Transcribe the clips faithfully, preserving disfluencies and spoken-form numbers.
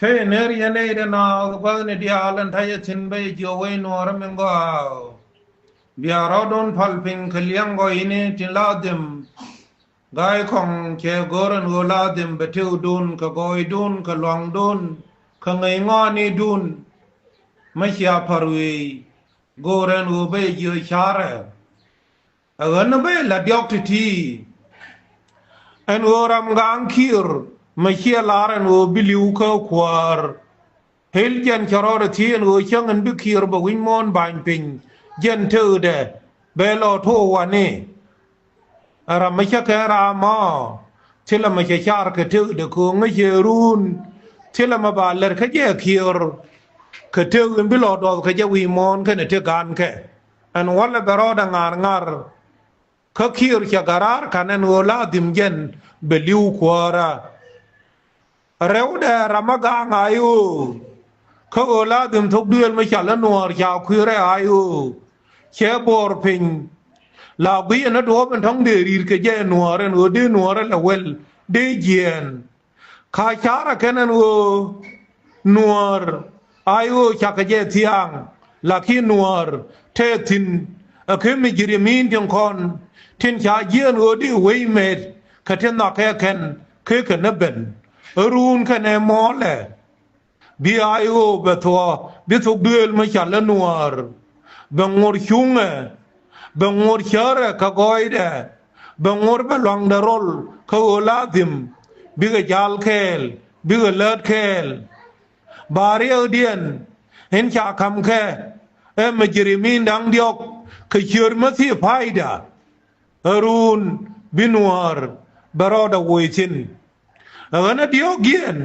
Kä yɛ ner yɛn nɛy dee naath gua̱thni diaal ɛn ta̱yɛ thi̱n bä yɛ jiök wec nuɔɔrä min gɔaa. Bia rɔɔdun pal piny kɛ liɛŋ gɔyni tin la dhim. Ga̱a̱c kɔŋ cɛ go̱o̱r ɛn ɣöö la dhim bɛ tëëkdun kɛ gɔɔydun kɛ luaŋdun kɛ ŋäc ŋɔaanidun. Mä cia pa̱r wi̱i̱ go̱o̱r ɛn ɣöö bä yɛ jiök carɛ. Ɛ ɣän ni bä yɛ la̱t diɔ̱k ti̱ti̱. Ɛn ɣöö ram gaaŋ kiɛɛr mɛ ciɛ lar ɛn ɣöö bi li̱w kä kuäär. Ɣil jɛn cɛ rɔɔdɛ thiec ɛn ɣöö cäŋ ɛn bi kiɛɛr bɛ wi̱c muɔ̱ɔ̱n ba̱ny piny jɛn tëëkdɛ bɛ lɔ to̱o̱ wani. Ɛ ram mi cä kɛ ram mɔ thilɛ mɛ cɛ car kɛ tëëkdɛ kööŋä cɛ ruun. Thilɛ mɛ ba lɛr kä jɛ kiɛɛr kɛ tëëk in bi lɔ duɔth kɛ jɛ wi̱i̱ muɔ̱ɔ̱n kɛnɛ tëëk gaankɛ. Ɛn wälɛ bɛ rɔɔdɛ ŋa̱r ŋa̱r. Kä kiɛɛr cɛ garaar ka̱n ɛn ɣöö la dhim jɛn bɛ li̱w kuäärä. Rɛwdɛ ram a ga̱a̱ŋ a i̱ ɣöö kä ɣöö la dhim thok duëël mi ca lä nuäär ca kui̱rɛ a i̱ ɣöö cɛ bo̱o̱r piny. La gui̱c ɛn a duɔ̱ɔ̱p ɛn tɔ̱ŋ dee ri̱i̱t kɛ jɛ nuäär ɛn ɣöö dee nuäär ɛ lɛ wɛl dee jiɛɛn. Ka carɛ kɛn ɛn ɣöö nuäär a i̱ ɣöö cakɛ jɛ thia̱a̱ŋ. Lakin nuäär tɛth thi̱n ɛ kɛ mi ji̱ ri̱m in tin kɔn tin ca jiɛɛn ɣöö dee wec mɛt kɛ tin nhɔakɛ kɛn kɛ kɛ ni ben. Ɛ ruun kɛnɛ mɔɔlɛ bi a i̱ ɣöö bɛ thuɔ̱k bi thok duëël mi ca lä nuäär. Bɛ ŋo̱r cuŋɛ bɛ ŋo̱r cärɛ kɛ gɔɔydɛ. Bɛ ŋo̱r bɛ luaŋdɛ rol kä ɣöö la dhim bikɛ jal kɛɛl bikɛ läät kɛɛl. Ba riɛkdiɛn in ca ka̱m kɛ ɛ mɛ ji̱ ri̱m in da̱ŋ diɔ̱k kɛ ciöör mä thiee payda. Ɛ ruun bi nuäär bɛ rɔɔdɛ woc thi̱n. Ɛ ɣän ɛ diɔ̱ɔ̱k jiɛn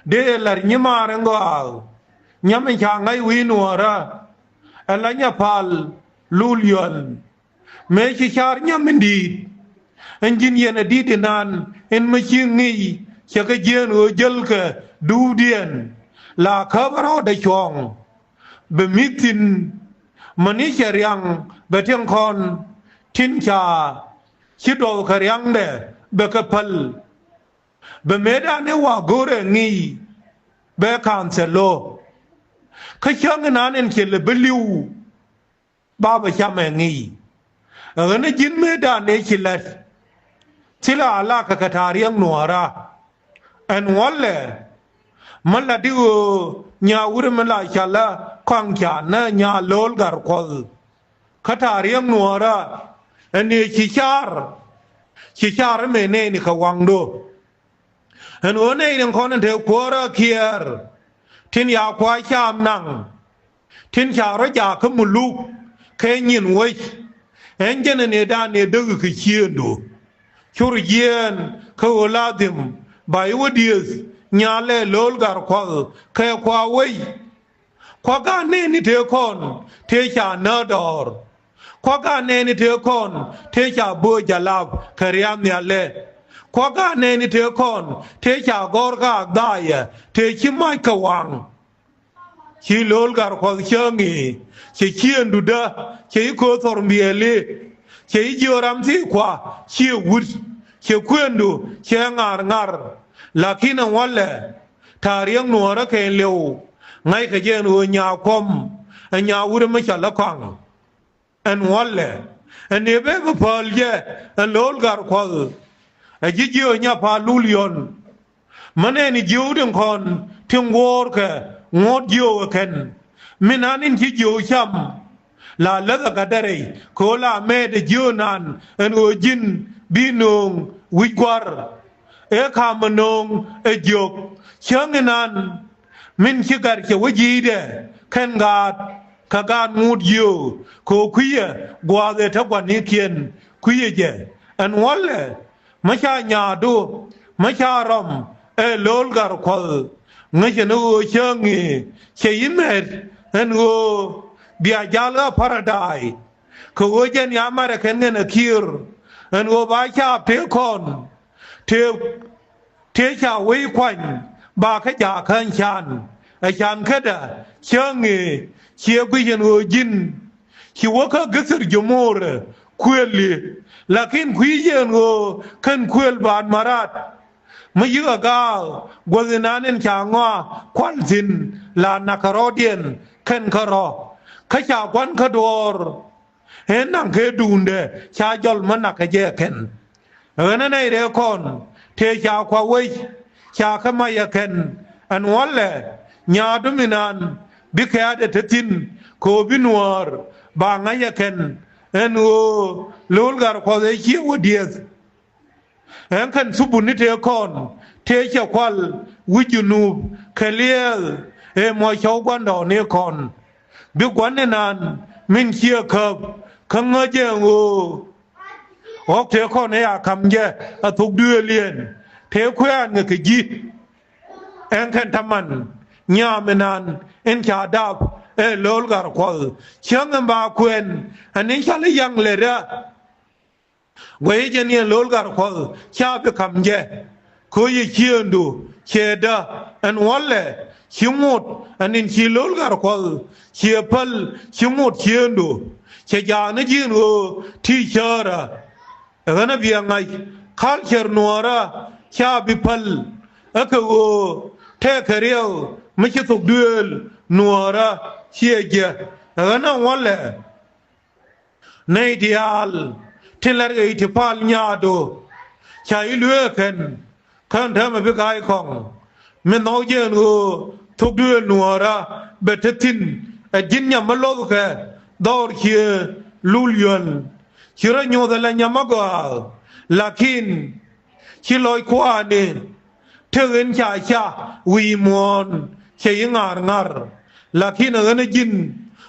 dee ɛ la̱r nyimaar in gɔaa. Nyam in ca ŋa̱c wi̱i̱ nuäärä ɛ la nyapal lul yɔ̱l. Mëë ci car nyam in di̱i̱t ɛn ji̱n yɛn ɛ di̱t inan in mi ci ŋi̱i̱c cɛ kɛ jieen ɣöö jäl kɛ duudiɛn. La käp ɛ rɔɔdɛ cuɔ̱ɔ̱ŋ bɛ mi̱th thi̱n. Mäni cɛ riaŋ bɛ tin kɔn tin ca ci duɔth kɛ riaŋdɛ bɛ kɛ päl. Bɛ mëëdan ëë wa go̱o̱rɛ ŋi̱i̱c bɛ ka̱n thil lo̱. Kä cäŋ inan in cɛ lɛ bi li̱w ba bɛ cam ɛ ŋi̱i̱c. Ɛ ɣän ɛ ji̱n mëëdan ëë ci la̱t thilɛ a la kɛ kɛ ta̱a̱ riäŋ nuɔ̱ɔ̱ra. Ɛn wälɛ mi la di ɣöö nya wuri mi la ca la kɔaŋ ca nä nya lo̱l gar kuɔth. Kä ta̱a̱ riäŋ nuɔ̱ɔ̱rä ɛn ëë ci car ci car mëë nɛɛni kɛ waŋdo. Ɛn ɣöö nɛy tin kɔn in te kuäärä kiɛɛr tin ya kua caam naŋ. Tin ca rɔ jakä muluk kɛ nyin wec. Ɛn jɛn ɛ nëëdan ëë däk kɛ ciëëndu. Cur jiɛɛn kä ɣöö la dhim ba i̱ wä dieth nyalɛ lo̱l gar kuɔth kɛ kua wec. Kua gaat nɛɛni tëë kɔn tëë ca nääk dɔɔr. Kua gaat nɛɛni tëë kɔn tëë ca bööc jalap kɛ ria̱a̱n nhialɛ. Kua gaat nɛɛni tëë kɔn tëë ca gɔ̱r kä adhaayɛ tëë ci mac kɛ waŋ. Ci lo̱l gar kuɔth cä ŋi̱i̱ cɛ ciëëndudä cɛ i̱ kööth thɔr mbiɛɛli. Cɛ i̱ jiö ram thi̱i̱ kua ciɛ wut cɛ kuëndu cɛ ŋa̱r ŋa̱r. Lakin ɛn wälɛ ta̱a̱ riäŋ nuɔ̱ɔ̱rä kɛn liw ŋa̱ckɛ jɛ ɛn ɣöö nya kuɔ̱m ɛ nya wut ɛmɛ ca lä kɔaŋ. Ɛn wälɛ ɛn ëë bɛ bɛ päl jɛ ɛn lo̱l gar kuɔth. Ɛ ji̱ jiö nya pa̱a̱l lul yɔ̱n. Mä nɛɛni jiöw tin kɔn tin guɔ̱ɔ̱rkɛ ŋuɔ̱t jiöw ɛ kɛn. Min an in ci jiöw cam la läth ɛ gatdɛ rɛy kɛ ɣöö la mɛɛt ɛ jiöw naan ɛn ɣöö ji̱n bi nööŋ wi̱c gua̱r. Ëë ka̱m ɛ nööŋ ɛ jiök cäŋ inan min ci gat cɛ wä ji̱i̱dɛ kɛn gaat kɛ gaat ŋuut jiöw kɛ ɣöö kui̱cɛ gua̱a̱th ëë te gua̱nikiɛn kui̱cɛ jɛ. Ɛn wälɛ mä ca nyaatdu mä ca rɔm ɛ lo̱l gar kuɔth. Ŋäcɛ ni ɣöö cäŋ i̱ cɛ i̱ mɛt ɛn ɣöö bia jal ɣä paradise. Kɛ ɣöö jɛn ya marɛ kɛn ŋän ɛ kiër ɛn ɣöö ba caap tëë kɔn tëë tëë ca wec kuany ba kä jakä ɛn can. Ɛ can kädä cäŋ i̱ ciɛ guic ɛn ɣöö ji̱n ci wä kä githir jomorɛ kuëli. Lakin kui̱c ɛn ɣöö kɛn kuël ban marat. Mi yi̱k a gaak guäth inan in ca ŋɔa kual thi̱n la nak kärɔɔdiɛn kɛn kärɔ̱. Kä ca gua̱n kä duɔ̱ɔ̱r in naŋ kɛ duundɛ ca jɔl mi nak kɛ jɛ kɛn. Ɣän ɛ nɛy rɛɛ kɔn tëë ca kua wec ca kä mac ɛ kɛn. Ɛn wälɛ nyaadum inan bi kɛ̈ɛ̈t ɛ te thi̱n kɛ ɣöö bi nuäär ba ŋa̱c ɛ kɛn. Ɛn ɣöö lo̱l Gatkuɔth ɛ ciɛ wä dieth. Ɛn kɛn thubuni tëë kɔn tëë cɛ kual wi̱c Junub kɛ liɛɛl ëë mɔ cɔw gua̱ndɔɔŋni kɔn. Bi gua̱n inan min ciɛ käp kä ŋäc ɛn ɣöö ɣɔ̱k tëë kɔn ëë a ka̱m jɛ a thok duëëliɛn tëë kuɛ̈ɛ̈n ŋɛ kɛ ji̱. Ɛn kɛn ta̱man nyaam inan in ca dap ɛ lo̱l Gatkuɔth cäŋ in ba kuɛn ɛn in cɔl i̱ yaŋ lɛ rä. Guɛy jɛ ni ɛ lo̱l Gatkuɔth ca bi ka̱m jɛ. Ko̱ yɛ ciëëndu cɛ dä ɛn wälɛ ci ŋot ɛn in ci lo̱l Gatkuɔth ciɛ päl ci ŋot ciëëndu. Cɛ jaak ni ji̱n ɣöö ti cäärä. Ɛ ɣän a biɛ ŋa̱c culture nuɔɔrä ca bi päl. Ɛ kɛ ɣöö tɛkɛ riɛw mi ci thok duëël nuɔɔrä ciɛ jɛ. Ɛ ɣän a wälɛ nɛy diaal tin la̱t kɛ i̱ ti pal nyaadu. Ca i̱ lueek kɛn kän täämɛ bi ga̱a̱c kɔŋ. Mi nhɔk jɛ ɛn ɣöö thok duëël nuɔɔrä bɛ te thi̱n ɛ ji̱n nyam mi lo̱thkɛ dhɔr cië lul yuän. Ci rɔ nyoth ɛ la nyam mi gɔaa. Lakin ci lɔc kuaani tek in ca ca wi̱i̱ muɔ̱ɔ̱n cɛ yi ŋa̱r ŋa̱r. Lakin ɛ ɣän ɛ ji̱n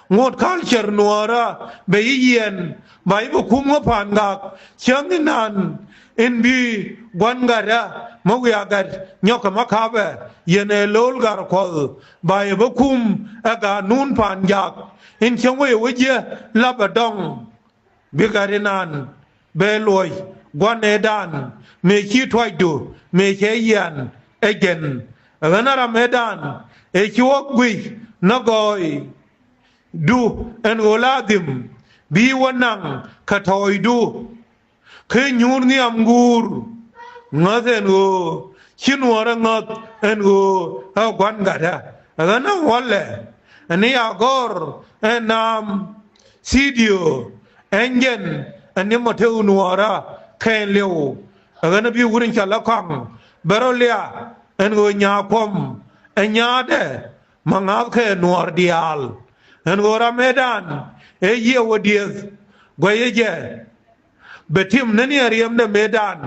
ŋot culture nuɔɔrä bɛ yi yiɛn ba yi bɛ kum ŋä pa̱a̱n gak. Cäŋ inan in bi gua̱n gatdä mi wiaa gat nyɔkɛ mi ka̱pɛ yɛn ɛ lo̱l Gatkuɔth ba yɛ bä kum ɛ ganun pa̱a̱n jak in cäŋ wec ɛ wec yɛ lapɛ dɔŋ. Bi gat inan bɛ luɔc gua̱n ëëdan mëë ci tuacdu mëë cɛ yian ɛ jɛn. Ɛ ɣän a ram ëëdan ëë ci wä guic nä gɔɔydu ɛn ɣöö la dhim bi wä naŋ kɛ tɔɔydu. Kä nyuur nhiam guur ŋäth ɛn ɣöö ci nuɔɔrä ŋäth ɛn ɣöö ɛ gua̱n gatdä. Ɛ ɣän a wälɛ ɛn i̱ a gɔ̱r ɛ naam thi̱i̱diö ɛn jɛn ɛn ni mɔ tëë nuɔɔrä kɛn liw. Ɛ ɣän a bi wur in cɔl ɛ kɔaŋ bɛ rɔ lia ɛn ɣöö nyaa kuɔm ɛ nyaadɛ ma ŋa̱thkɛ nuɔɔr diaal. Ɛn ɣöö ram ëëdan ëë yiëë wä dieth guɛyä jɛ. Bɛ tim neni a riɛmdɛ mëëdan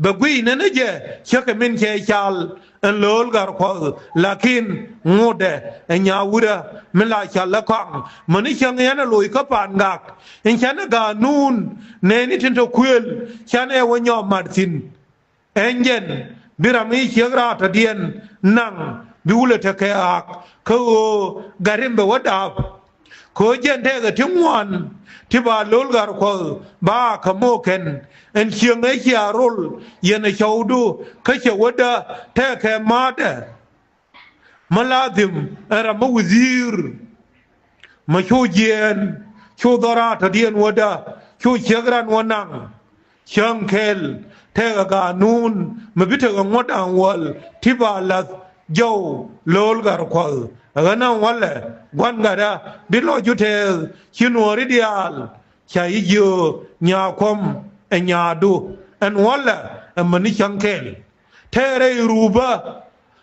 bɛ guiy neni jɛ cä kɛ min cɛ cal. Ɛn lo̱l Gatkuɔth lakin ŋotdɛ ɛ nyaa wurä mi la cal ɛ kɔaŋ mäni cäŋ yɛn ɛ loc kä pa̱a̱n gak. In cänɛ ganun nɛɛni tin te kuël cänɛ ɛ wä nyɔɔm mat thi̱n. Ɛn jɛn bi ram i̱ ciek raatɔdiɛn naŋ bi wulɛ tekɛ aak kä ɣöö gat in bɛ wä daap. Kɛ ɣöö jɛn tɛkɛ ti ŋuan ti ba lo̱l Gatkuɔth ba aak kä mo̱o̱k kɛn. Ɛn cieŋ ëë cia rol yɛn ɛ cɔwdu kä cɛ wädä tɛkɛ ma̱a̱tdɛ. Mi la dhim ɛn ram mi wudhi̱i̱r. Mi cu jiɛɛn cu dhɔr raatɔdiɛn wädä cu ciek ran wä naŋ. Cäŋ kɛl tɛkɛ ganun mi bi tekɛ ŋuɔ̱t da̱ŋ wäl ti ba la̱th jɔw lo̱l Gatkuɔth. Ɛ ɣän a wälɛ gua̱n gatdä bi lɔcdu tɛɛth ci nuɔɔri diaal. Ca yi jiö nyaa kuɔ̱m ɛ nyaadu ɛn wälɛ ɛ mäni cäŋ kɛl. Tëë rɛy rupä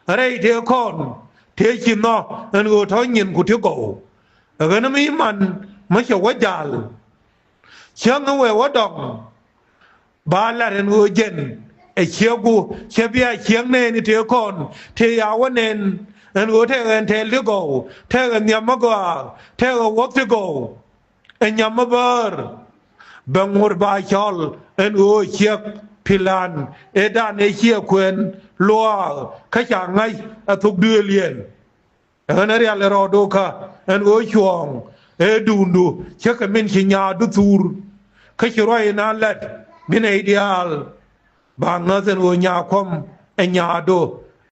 rɛy tëë kɔn tëë ci nhɔk ɛn ɣöö tɔ̱ nyin ku ti gɔw. Ɛ ɣän mi man mi cɛ wä jal. Cäŋ ɛ wëë wä dɔŋ ba lat ɛn ɣöö jɛn ɛ ciekgu cɛ bia ciek nɛɛni tëë kɔn tëë ya wä nɛn. Ɛn ɣöö tɛkɛ ɛn tɛl ti gɔw tɛkɛ nhiam mi gɔaa tɛkɛ wuɔth ti gɔw. Ɛ nyam mi bäär bɛ ŋot ba cɔl ɛn ɣöö ciek pilan ëëdan ëë ciɛ kuɛn luaak kä ca ŋa̱c ɛ thok duëël yɛn. Ɛ ɣän ɛ rial ɛ rɔɔdu kä ɛn ɣöö cuɔ̱ɔ̱ŋ ëë duundu cä kɛ min ci nyaadu thuur. Kä ci ruac inan lat bi nɛy diaal ba ŋäth ɛn ɣöö nyaa kuɔ̱m ɛ nyaadu.